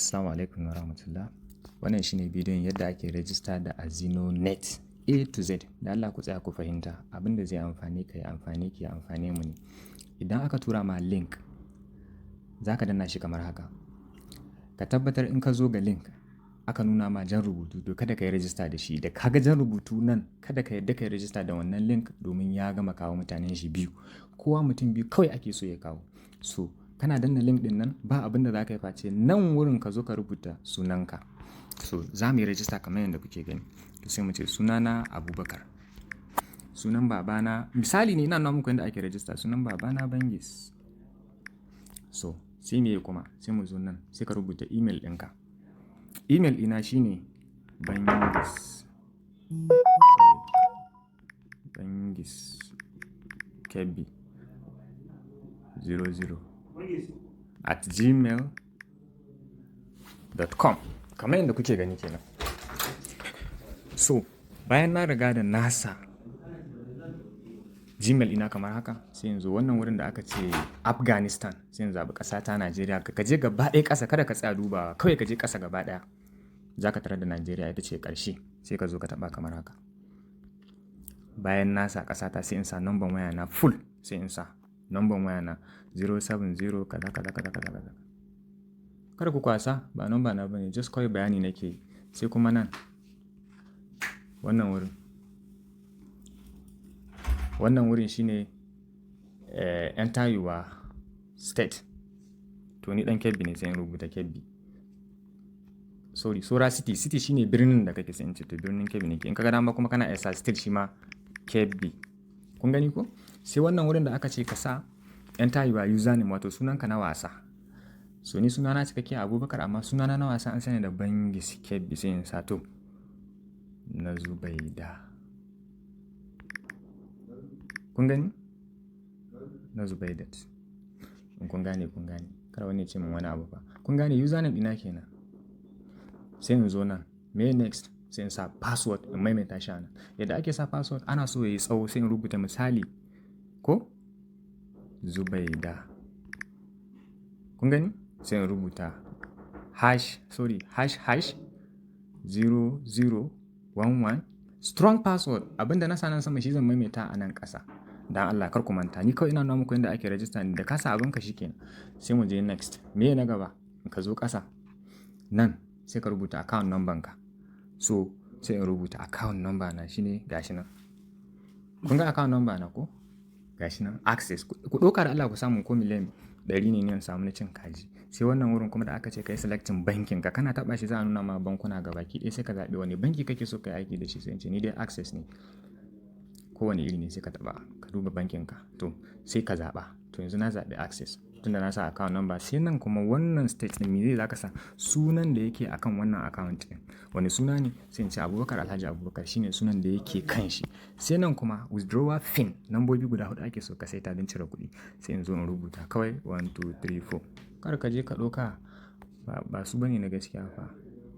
Assalamu alaikum wa rahmatullah. Wannan shine bidiyon yadda ake rajista da Azinonet A to Z. Da Allah ku tsaya ku fahimta, abin da zai amfane ka ya amfane ki, ya amfane mu ne. Idan aka tura ma link, za ka danna shi kamar haka. Ka tabbatar in ka zo ga link aka nuna ma jan rubutu, to kada ka yi rajista da shi. Da ka ga jan rubutu nan, kada ka yadda ka yi rajista da wannan link, domin ya gama kawo mutanen shi biyu. Kowa mutum biyu kawai ake so ya kawo. So kana danna link ɗin nan, ba abin da za ka yi face nan wurin ka zo ka rubuta sunanka. So za mu yi rajista kamar yadda kuke gani. To sai mu ce sunana Abubakar. Sunan babana, misali ne ina nuna muku yadda ake rajista, sunan babana Bangis. So sai me kuma? Sai mu zo nan, sai ka rubuta email ɗinka. Email ɗina shine Bangis, sorry, Bangis Kebbi 00@gmail.com, kamar yadda kuke gani kenan. So bayan na riga da nasa Gmail ɗina kamar haka, sai yanzu wannan wurin da aka ce Afghanistan, sai in zaɓi ƙasa ta Najeriya. Ka je gaba ɗaya ƙasa, kada ka tsaya dubawa, kawai ka je ƙasa gaba ɗaya. Za ka tarar da Najeriya ita ce ƙarshe, sai ka zo ka taɓa kamar haka. Bayan na sa ƙasa ta, sai in sa number waya na full, sai in sa number waya na 070 kaza kaza kaza kaza kaza. Kada ku kwasa, ba number na bane, just kawai bayani nake yi. Sai kuma nan wannan wurin. Wannan wurin shine enter your state. To ni ɗan Kebbi ne, sai in rubuta Kebbi. Sorry, saura city. City shine birnin da kake, sai in ce to birnin Kebbi nake. In ka ga dama kuma kana iya sa state shi ma Kebbi. Kun gani ko? Sai wannan wurin da aka ce ka sa enter your username, wato sunanka na wasa. So ni sunana cikakke Abubakar, amma sunana na wasa an sani da Bangis Kebbi, sai in sa to na Zubaida. Kun gani? Na Zubaidat. In kun gane, kun gane. Kar wani ya ce min wani abu fa. Kun gane username ɗina kenan. Sai in zo nan. Me next? Sai in sa password, in maimaita shi a nan. Yadda ake sa password, ana so yayi tsawo, sai in rubuta misali ko Zubaida. Kun gani? Sai in rubuta hash, sorry, hash hash 0011, strong password. Abin da na sa nan sama shi zan maimaita a nan ƙasa. Dan Allah kar ku manta. Ni kawai ina nuna muku yadda ake register ne, da ka sa abinka shi kenan. Sai mu je next. Me na gaba? In ka zo ƙasa nan, sai ka rubuta account number ka. So sai in rubuta account number na, shine gashi nan. Kun ga account number na ko? Gashi nan, Access. Ku ɗauka da Allah ku samu ko miliyan 100 ne in samu na cin kaji. Sai wannan wurin kuma da aka ce ka yi selecting bankin ka, kana taɓa shi za a nuna ma bankuna gabaki ɗaya, sai ka zaɓi wane banki kake so ka yi aiki da shi. Sai in ce ni dai Access ne. Ko wane iri ne, sai ka taɓa ka duba bankin ka. To sai ka zaɓa. To yanzu na zaɓi Access tunda na sa account number. Sai nan kuma wannan state ɗin, me zai za ka sa? Sunan da yake akan wannan account ɗin. Wane suna ne? Sai in ce Abubakar Alhaji Abubakar shine sunan da yake kan shi. Sai nan kuma withdrawal PIN, lambobi guda huɗu ake so ka saita don cire kuɗi. Sai in zo in rubuta kawai 1 2 3 4. Kar ka je ka ɗauka ba su bane na gaskiya fa.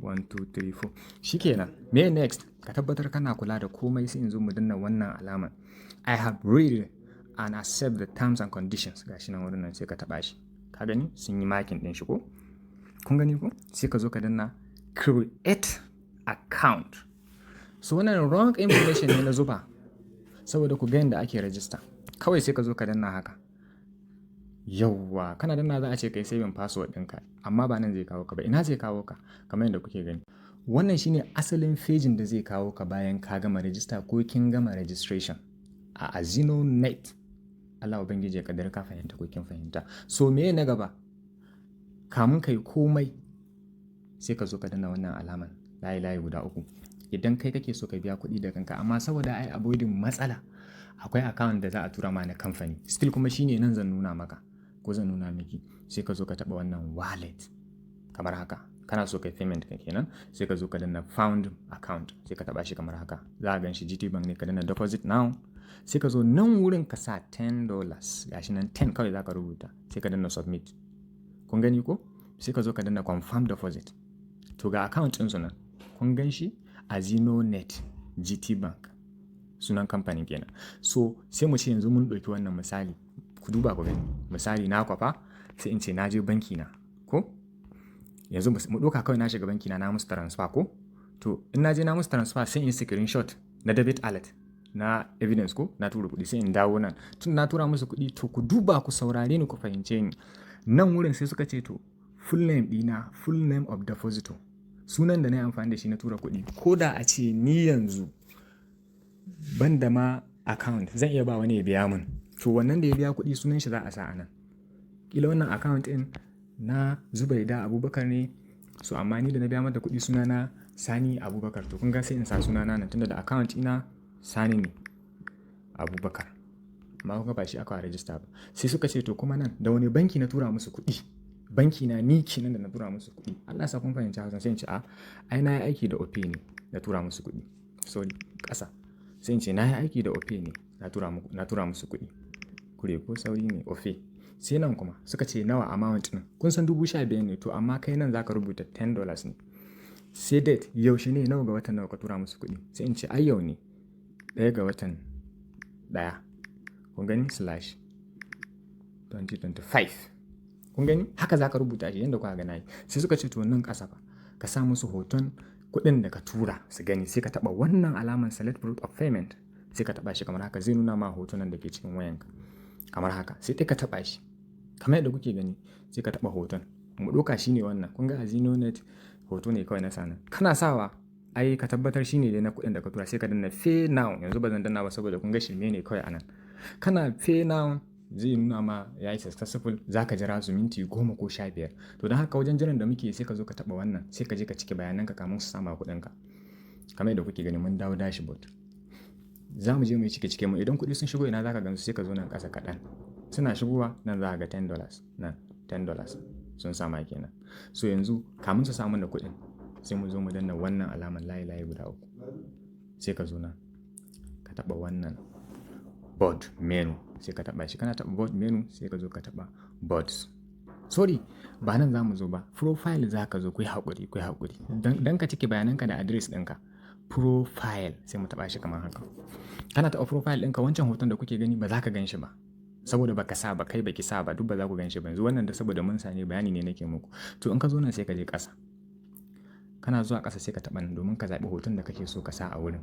1 2 3 4. Shi kenan. Me next? Ka tabbatar kana kula da komai, sai in zo mu danna wannan alamar. I have read and accept the terms and conditions. Gashi nan wurin nan, sai ka taɓa shi. Ka gani? Sun yi marking ɗin shi ko? Kun gani ko? Sai ka zo ka danna create account. So wannan wrong information ne na zuba saboda ku ga yadda ake register. Kawai sai ka zo ka danna haka. Yauwa, kana danna za a ce ka yi saving password ɗinka, amma ba nan zai kawo ka ba. Ina zai kawo ka? Kamar yadda kuke gani. Wannan shine asalin fejin da zai kawo ka bayan ka gama register ko kin gama registration a Azinonet. Allah Ubangiji ya kaddara ka fahimta ko kin fahimta. So me na gaba? Kamun ka yi komai, sai ka zo ka danna wannan alaman layi layi guda uku. Idan kai kake so ka biya kuɗi da kanka, amma saboda ai avoiding matsala, akwai account da za a tura ma na kamfani. Still kuma shine nan zan nuna maka ko zan nuna miki. Sai ka zo ka taɓa wannan wallet kamar haka. Kana so ka yi payment ka kenan, sai ka zo ka danna fund account, sai ka taɓa shi kamar haka. Za a gan shi GT Bank ne, ka danna deposit now. Sai ka zo nan wurin ka sa $10, gashi nan 10 kawai za ka rubuta, sai ka danna submit. Kun gani ko? Sai ka zo ka danna confirm deposit. To ga account ɗinsu nan. Kun gan shi? Azinonet GT Bank. Sunan kamfanin kenan. So sai mu ce yanzu mun ɗauki wannan misali. Ku duba ku gani. Misali na kwafa, sai in ce na je banki na ko? Yanzu mu ɗauka kawai na shiga banki na, na musu transfer ko? To in na je na musu transfer, sai in screenshot na debit alert na evidence ko na tura kuɗi, sai in dawo nan. Tun na tura musu kuɗi, to ku duba, ku saurare ni, ku fahimce ni. Nan wurin sai suka ce to full name ɗina, full name of depositor. Sunan da na yi amfani da shi na tura kuɗi. Ko da a ce ni yanzu ban da ma account, zan iya ba wani ya biya mun. To wannan da ya biya kuɗi, sunan shi za a sa a nan. Ƙila wannan account ɗin na Zubaida Abubakar ne. So amma ni da na biya mata kuɗi, sunana Sani Abubakar. To kun ga sai in sa sunana nan, tunda da account ina Sani ne Abubakar. Amma kun ga ba shi aka register ba. Sai suka ce to kuma nan da wani banki na tura musu kuɗi. Banki na ni kenan da na tura musu kuɗi. Allah sa kun fahimci Hausa. Sai in ce a ai na yi aiki da Opay ne na tura musu kuɗi. Sorry, ƙasa. Sai in ce na yi aiki da Opay ne na tura musu kuɗi. Kure ko sauri ne, Opay. Sai nan kuma suka ce nawa amount ɗin. Kun san 15,000 ne, to amma kai nan za ka rubuta $10 ne. Sai date, yaushe ne, nawa ga watan nawa ka tura musu kuɗi. Sai in ce ai yau ne, 1 ga watan 1. Kun gani, /2025. Kun gani? Haka za ka rubuta shi yanda kuka ga nayi. Sai suka ce to nan ƙasa fa ka sa musu hoton kuɗin da ka tura su gani. Sai ka taɓa wannan alamar select proof of payment, sai ka taɓa shi kamar haka, zai nuna ma hotunan da ke cikin wayanka kamar haka. Sai dai ka taɓa shi kamar yadda kuke gani, sai ka taɓa hoton. Mu ɗauka shi ne wannan. Kun ga Azinonet, hoto ne kawai na sa nan. Kana sawa, ai ka tabbatar shi ne dai na kuɗin da ka tura, sai ka danna pay now. Yanzu ba zan danna ba saboda kun ga shirme ne kawai a nan. Kana pay now, zai nuna ma ya yi successful. Za ka jira su minti 10 ko 15. To don haka wajen jiran da muke, sai ka zo ka taɓa wannan, sai ka je ka cike bayananka kamun su sama kuɗinka. Kamar yadda kuke gani, mun dawo dashboard. Za mu je mu yi cike cike mu. Idan kuɗi sun shigo, ina za ka gansu? Sai ka zo nan ƙasa kaɗan. Suna shigowa, nan za ka ga $10, nan $10 sun sama kenan. So yanzu kamun su samu da kuɗin, sai mu zo mu danna wannan alamar layi layi guda uku. Sai ka zo nan ka taɓa wannan bot menu, sai ka taɓa shi. Kana taɓa bot menu, sai ka zo ka taɓa bots. Sorry, ba nan za mu zo ba. Profile za ka zo. Ku yi haƙuri, ku yi haƙuri. Don ka cike bayananka da address ɗinka. Profile, sai mu taɓa shi kamar haka. Kana taɓa profile ɗinka, wancan hoton da kuke gani ba za ka gan shi ba. Saboda ba ka sa ba, kai ba ki sa ba, duk ba za ku gan shi ba. Yanzu wannan da saboda mun sa ne, bayani ne nake muku. To in ka zo nan, sai ka je ƙasa. Kana zuwa ƙasa, sai ka taɓa nan domin ka zaɓi hoton da kake so ka sa a wurin.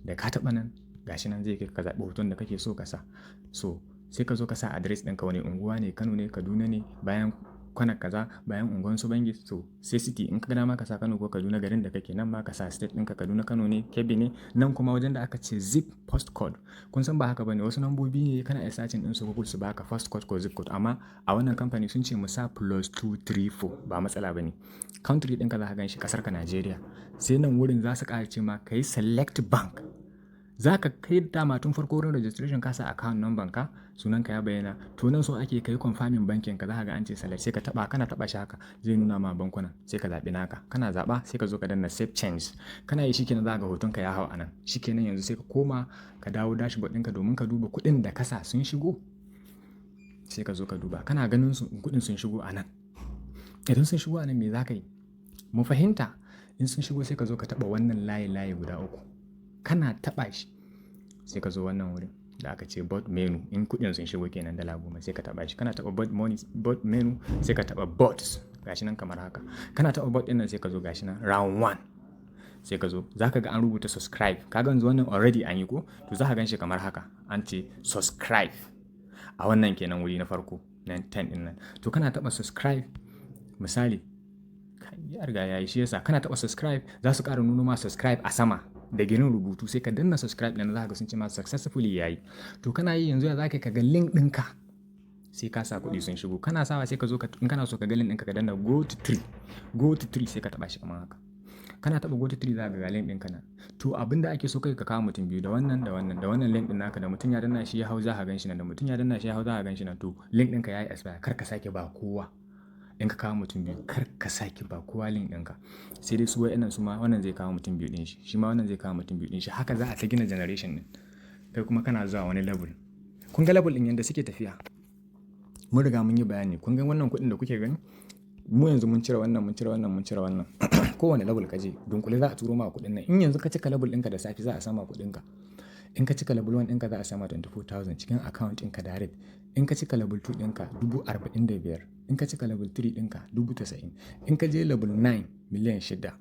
Da ka taɓa nan, gashi nan zai kai ka zaɓi hoton da kake so ka sa. So sai ka zo ka sa address ɗinka, wani unguwa ne, Kano ne, Kaduna ne, bayan kwana kaza, bayan unguwar su Bangi. So sai city, in ka ga dama ka sa Kano ko Kaduna, garin da kake. Nan ma ka sa state ɗinka, Kaduna, Kano ne, Kebbi ne. Nan kuma wajen da aka ce zip postcode. Kun san ba haka ba ne, wasu lambobi ne, kana iya searching ɗin su Google su baka postcode ko zip code. Amma a wannan kamfani sun ce mu sa +234, ba matsala ba ne. Country ɗinka za ka gan shi, ƙasar ka Nigeria. Sai nan wurin za su ƙara ce ma ka yi select bank. Za ka kai dama tun farko wurin registration ka sa account number ka, sunanka ya bayyana. To nan so ake kai confirming bankin ka. Za ka ga an ce select, sai ka taɓa. Kana taɓa shi haka, zai nuna ma bankuna, sai ka zaɓi naka. Kana zaɓa, sai ka zo ka danna save change. Kana yi, shikenan, za ka ga hotonka ya hau a nan. Shikenan, yanzu sai ka koma ka dawo dashboard ɗinka domin ka duba kuɗin da ka sa sun shigo. Sai ka zo ka duba. Kana ganin su, kuɗin sun shigo a nan. Idan sun shigo a nan, me za ka yi? Mu fahimta, in sun shigo, sai ka zo ka taɓa wannan layi layi guda uku. Kana taɓa shi, sai ka zo wannan wurin da aka ce bot menu. In kuɗin sun shigo kenan, $10, sai ka taɓa shi. Kana taɓa bot money, bot menu, sai ka taɓa bots. Gashi nan kamar haka. Kana taɓa bot ɗin nan, sai ka zo, gashi nan round one. Sai ka zo za ka ga an rubuta subscribe. Ka ga yanzu wannan already an yi ko? To za ka gan shi kamar haka. An ce subscribe. A wannan kenan wuri na farko, nan 10 ɗin nan. To kana taɓa subscribe, misali, ya riga ya yi, shi yasa kana taɓa subscribe za su ƙara nuno ma subscribe a sama da girin rubutu. Sai ka danna subscribe ɗin, za ka ga sun ce ma successfully yayi. To kana yi, yanzu ya za ka ga link ɗinka? Sai ka sa kuɗi sun shigo. Kana sawa, sai ka zo ka, in kana so ka ga link ɗinka, ka danna go to three. Go to three, sai ka taɓa shi kamar haka. Kana taɓa go to three, za ka ga link ɗinka nan. To abin da ake so kai, ka kawo mutum biyu da wannan da wannan da wannan link ɗin naka. Da mutum ya danna shi ya hau, za ka gan shi nan. Da mutum ya danna shi ya hau, za ka gan shi nan. To link ɗinka ya yi expire, kar ka sake ba kowa. In ka kawo mutum biyu, kar ka sake ba kowa link ɗinka. Sai dai su wa'innan su ma, wannan zai kawo mutum biyu ɗin shi, shi ma wannan zai kawo mutum biyu ɗin shi. Haka za a ta gina generation ɗin. Kai kuma kana zuwa wani level. Kun ga level ɗin yanda suke tafiya. Mun riga mun yi bayani. Kun ga wannan kuɗin da kuke gani? Mu yanzu mun cire wannan, mun cire wannan, mun cire wannan. Kowane level ka je, dunkule za a turo ma kuɗin nan. In yanzu ka cika level ɗinka, da safe za a sama kuɗinka. In ka cika level 1 ɗinka, za a sama 24,000 cikin account ɗinka direct. In ka cika level 2 ɗinka, 45,000. In ka cika level 3 ɗinka, 90,000. In ka je level 9, miliyan 6.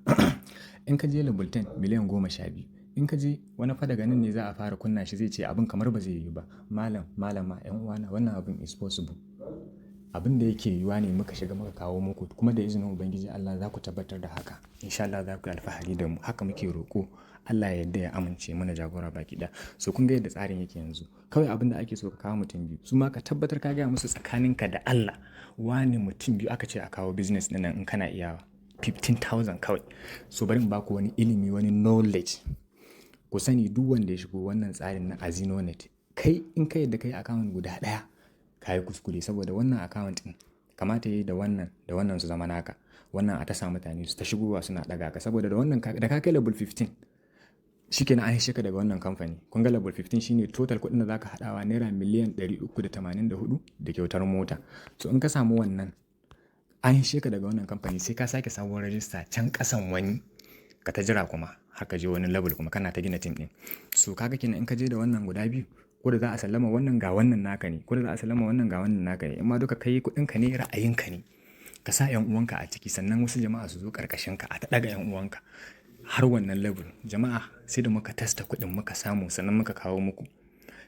In ka je level 10, miliyan 12. In ka je wani fa daga nan ne za a fara kunna shi, zai ce abin kamar ba zai yiwu ba. Malam, malama, 'yan uwana, wannan abin is possible. Abin da yake yiwuwa ne muka shiga muka kawo muku, kuma da izinin Ubangiji Allah za ku tabbatar da haka. In sha Allah za ku yi alfahari da mu. Haka muke roƙo, Allah ya yarda ya amince mana jagora baki ɗaya. So kun ga yadda tsarin yake yanzu. Kawai abin da ake so, ka kawo mutum biyu. Su ma ka tabbatar ka gaya musu tsakaninka da Allah. Wane, mutum biyu aka ce a kawo business ɗin nan in kana iyawa. 15,000 kawai. So bari in baku wani ilimi, wani knowledge. Ku sani, duk wanda ya shigo wannan tsarin na Azinonet, kai in ka yadda ka yi account guda ɗaya, ka yi kuskure, saboda wannan account ɗin kamata yayi da wannan da wannan su zama naka. Wannan a tasa mutane su ta shigowa suna ɗaga ka, saboda da wannan da ka kai level 15, shikenan, an hishe ka daga wannan kamfani. Kun ga level 15 shine total kuɗin da zaka haɗawa naira miliyan 384 da kyautar mota. So in ka samu wannan, an hishe ka daga wannan kamfani, sai ka sake sabuwar rajista can ƙasan wani, ka ta jira kuma har ka je wani level, kuma kana ta gina team ɗin. So kaga kenan, in ka je da wannan guda biyu, ko da za a sallama wannan, ga wannan naka ne, ko da za a sallama wannan, ga wannan naka ne. In ma duka kai kuɗinka ne, ra'ayinka ne. Ka sa 'yan uwanka a ciki, sannan wasu jama'a su zo ƙarƙashin ka, a ta ɗaga 'yan uwanka har wannan level. Jama'a, sai da muka testa kuɗin muka samu, sannan muka kawo muku.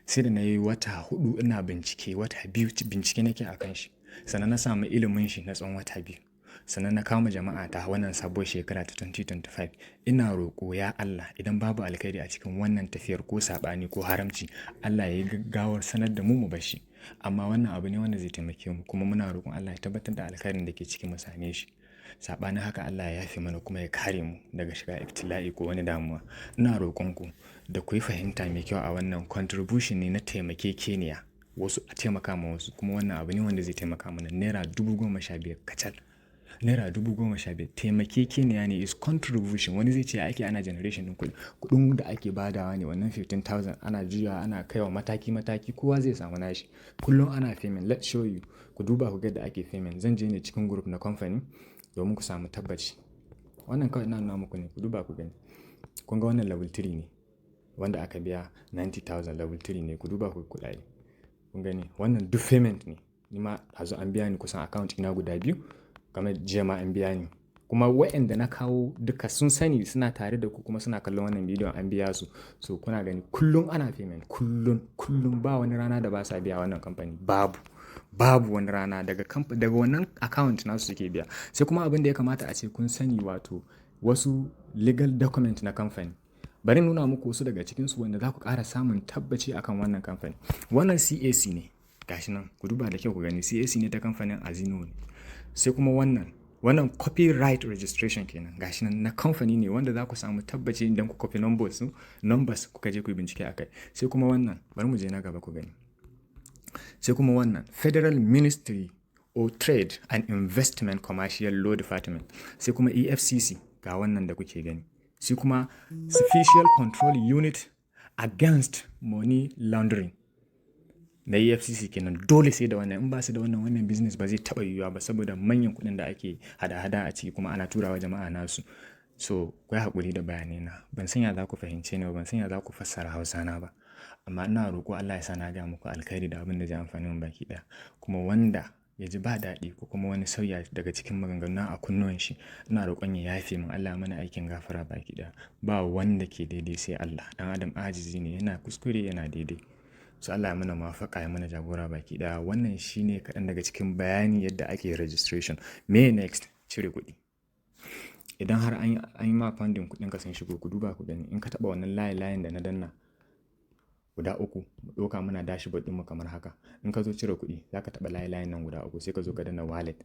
Sai da na yi wata 4 ina bincike, wata 2 bincike nake a kan shi. Sannan na samu ilimin shi na tsawon wata 2. Sannan na kawo ma jama'a ta wannan sabuwar shekara ta 2025. Ina roƙo, ya Allah, idan babu alkhairi a cikin wannan tafiyar, ko saɓani ko haramci, Allah ya yi gaggawar sanar da mu, mu bar shi. Amma wannan abu ne wanda zai taimake mu, kuma muna roƙon Allah ya tabbatar da alkhairin da ke ciki mu same shi. Saɓanin haka, Allah ya yafe mana kuma ya kare mu daga shiga ibtila'i ko wani damuwa. Ina roƙon ku da ku yi fahimta mai kyau a wannan contribution ne na taimakekeniya. Wasu a taimaka ma wasu, kuma wannan abu ne wanda zai taimaka mana. Naira 15,000 kacal. Naira 15,000 taimakekeniya ne, is contribution. Wani zai ce ake ana generation ɗin kuɗi. Kuɗin da ake badawa ne wannan 15,000, ana juyawa, ana kaiwa mataki mataki, kowa zai samu nashi. Kullum ana payment. Let's show you. Ku duba ku ga yadda ake payment. Zan je ne cikin group na kamfani domin ku samu tabbaci. Wannan kawai ina nuna muku ne, ku duba ku gani. Kun ga wannan level 3 ne wanda aka biya 90,000, level 3 ne, ku duba ku ga kuɗaɗe. Kun gani, wannan duk payment ne. Ni ma ɗazu an biya ni kusan account ina guda biyu, kamar jiya ma an biya ni. Kuma waɗanda na kawo duka sun sani, suna tare da ku kuma suna kallon wannan bidiyon, an biya su. So kuna gani, kullum ana payment, kullum, kullum, ba wani rana da basa biya wannan kamfani, babu. Babu wani rana daga wannan account nasu suke biya. Sai kuma abin da ya kamata a ce kun sani, wato wasu legal document na kamfani. Bari in nuna muku wasu daga cikinsu wanda za ku ƙara samun tabbaci akan wannan kamfani. Wannan CAC ne, gashi nan, ku duba da kyau ku gani, CAC ne ta kamfanin Azino ne. Sai kuma wannan, wannan copyright registration kenan, gashi nan, na kamfani ne wanda za ku samu tabbaci idan ku copy numbers su, numbers kuka je ku yi bincike a kai. Sai kuma wannan, bari mu je na gaba ku gani. Sai kuma wannan Federal Ministry of Trade and Investment, Commercial Law Department. Sai kuma EFCC, ga wannan da kuke gani. Sai kuma Special Control Unit Against Money Laundering na EFCC kenan. Dole sai da wannan. In ba su da wannan, wannan business ba zai taɓa yiwuwa ba, saboda manyan kuɗin da ake hada-hada a ciki, kuma ana turawa jama'a nasu. So ku yi haƙuri da bayanai na. Ban san ya za ku fahimce ni ba, ban san ya za ku fassara Hausa na ba. Amma ina roƙo Allah ya sa na gaya muku alkhairi da abin da zai amfane mu baki ɗaya. Kuma wanda ya ji ba daɗi ko kuma wani sauya daga cikin maganganuna a kunnuwan shi, ina roƙon ya yafe min. Allah ya mana aikin gafara baki ɗaya. Ba wanda ke daidai sai Allah. Ɗan adam ajizi ne, yana kuskure, yana daidai. So Allah ya mana muwafaƙa, ya mana jagora baki ɗaya. Wannan shine kaɗan daga cikin bayani yadda ake registration. Me next? Cire kuɗi. Idan har an yi ma funding, kuɗinka sun shigo, ku duba ku gani. In ka taɓa wannan layin layin da na danna guda uku, mu ɗauka muna dashboard ɗinmu kamar haka. In ka zo cire kuɗi, za ka taɓa layi layin nan guda uku, sai ka zo ka danna wallet.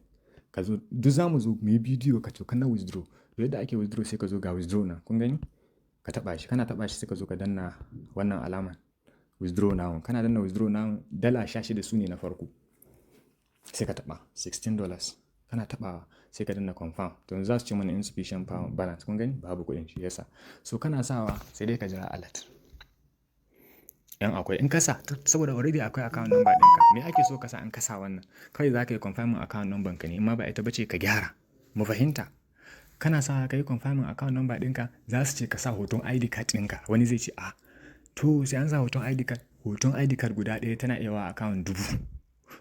Ka zo, duk za mu zo muyi bidiyo ka cokan na withdraw. To yadda ake withdraw, sai ka zo, ga withdraw nan, kun gani? Ka taɓa shi, kana taɓa shi, sai ka zo ka danna wannan alamar withdraw now. Kana danna withdraw now, dala 16 su ne na farko. Sai ka taɓa $16. Kana taɓawa, sai ka danna confirm. To yanzu za su ce mana insufficient balance, kun gani? Babu kuɗin, shi yasa. So kana sawa, sai dai ka jira alert. In akwai, in ka sa, saboda already akwai account number ɗinka. Me ake so ka sa in ka sa wannan? Kawai za ka yi confirming account number ka ne, in ma ba ita ba ce, ka gyara. Mu fahimta. Kana sawa ka yi confirming account number ɗinka, za su ce ka sa hoton ID card ɗinka. Wani zai ce, "A, To, sai an sa hoton ID card. Hoton ID card guda ɗaya tana iya wa account 1000.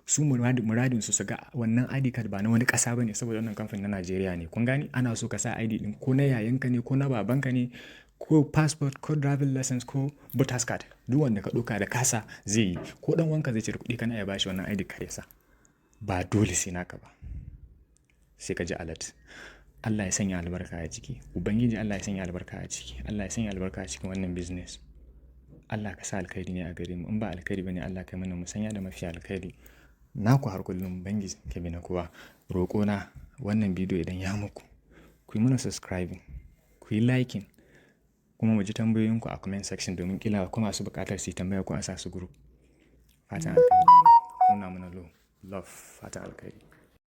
Su muradin su su ga wannan ID card ba na wani ƙasa ba ne, saboda wannan kamfanin na Najeriya ne. Kun gane? Ana so ka sa ID ɗin ko na yayanka ne ko na babanka ne ko passport ko driving license ko voters card. Duk wanda ka ɗauka da kasa zai yi. Ko ɗan uwanka zai cire kuɗi, kana iya bashi wannan ID card ya sa. Ba dole sai naka ba. Sai ka ji alert. Allah ya sanya albarka a ciki. Ubangiji Allah ya sanya albarka a ciki. Allah ya sanya albarka a cikin wannan business. Allah ka sa alkhairi ne a gare mu. In ba alkhairi ba ne, Allah ka yi mana musanya da mafi alkhairi. Naku har kullum, Bangis Kebbi na kowa. Roƙo na, wannan bidiyo idan ya muku, ku yi mana subscribing, ku yi liking, kuma mu ji tambayoyinku a comment section, domin ƙila akwai masu buƙatar su yi tambaya ko a sa su group. Fatan alkhairi. Nuna mana love. Fatan alkhairi.